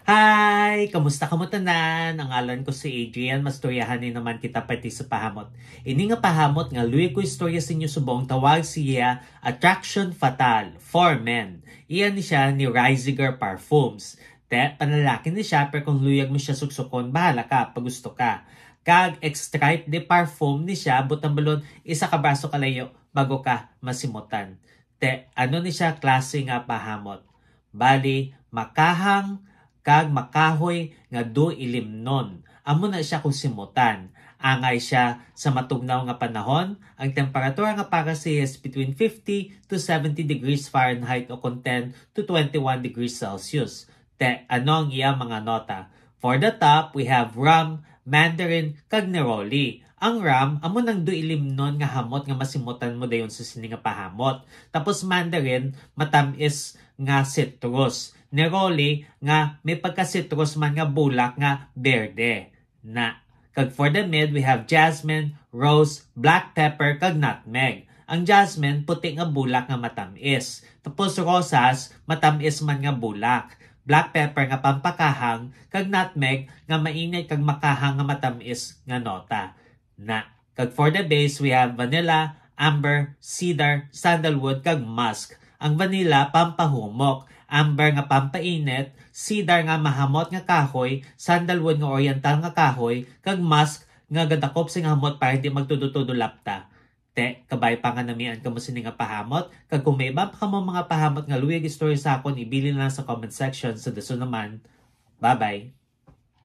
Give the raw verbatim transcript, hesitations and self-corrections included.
Hi! Kamusta kamo tanan? Ang ngalan ko si Adrian. Mastoryahan ni naman kita parte sa pahamot. Ini nga pahamot nga luyag ko istorya sa inyo subong tawag siya Attraction Fatal for Men. Iya ni siya ni Reisiger Parfums. Te, panlalaki ni siya, pero kung luyag mo siya suksukon, bahala ka, pagusto ka. Kag Extrait de Parfum ni siya, butang balon, isa ka braso kalayo, bago ka masimutan. Te, ano ni siya klase nga pahamot? Bali, makahang kag makahoy nga duilimnon. Amo na siya kung simutan. Angay siya sa matugnaw nga panahon, ang temperatura nga para siya is between fifty to seventy degrees Fahrenheit o kon ten to twenty-one degrees Celsius. Te, ano ang iya mga nota? For the top, we have rum, mandarin, kag neroli. Ang rum, amo nang duilimnon nga hamot nga masimutan mo dayon sa sini nga pahamot. Tapos mandarin, matamis nga citrus. Neroli, nga may pagka-citrus man nga bulak nga berde. Na. Kag for the mid, we have jasmine, rose, black pepper, kag nutmeg. Ang jasmine, puti nga bulak nga matamis. Tapos rosas, matamis man nga bulak. Black pepper nga pampakahang, kag nutmeg nga mainit kag makahang nga matamis nga nota. Na. Kag for the base, we have vanilla, amber, cedar, sandalwood, kag musk. Ang vanilla, pampahumok. Amber nga pampainit. Cedar nga mahamot nga kahoy. Sandalwood nga oriental nga kahoy. Kag musk nga gadakop sing hamot para hindi magtudo-tudo lapta. Te, kabay pa nga namian kamo sini nga pahamot. Kag kung may iba pa kamo mga pahamot nga luyag istorya sa akon, ibilin lang sa comment section. Sa dason naman, bye-bye.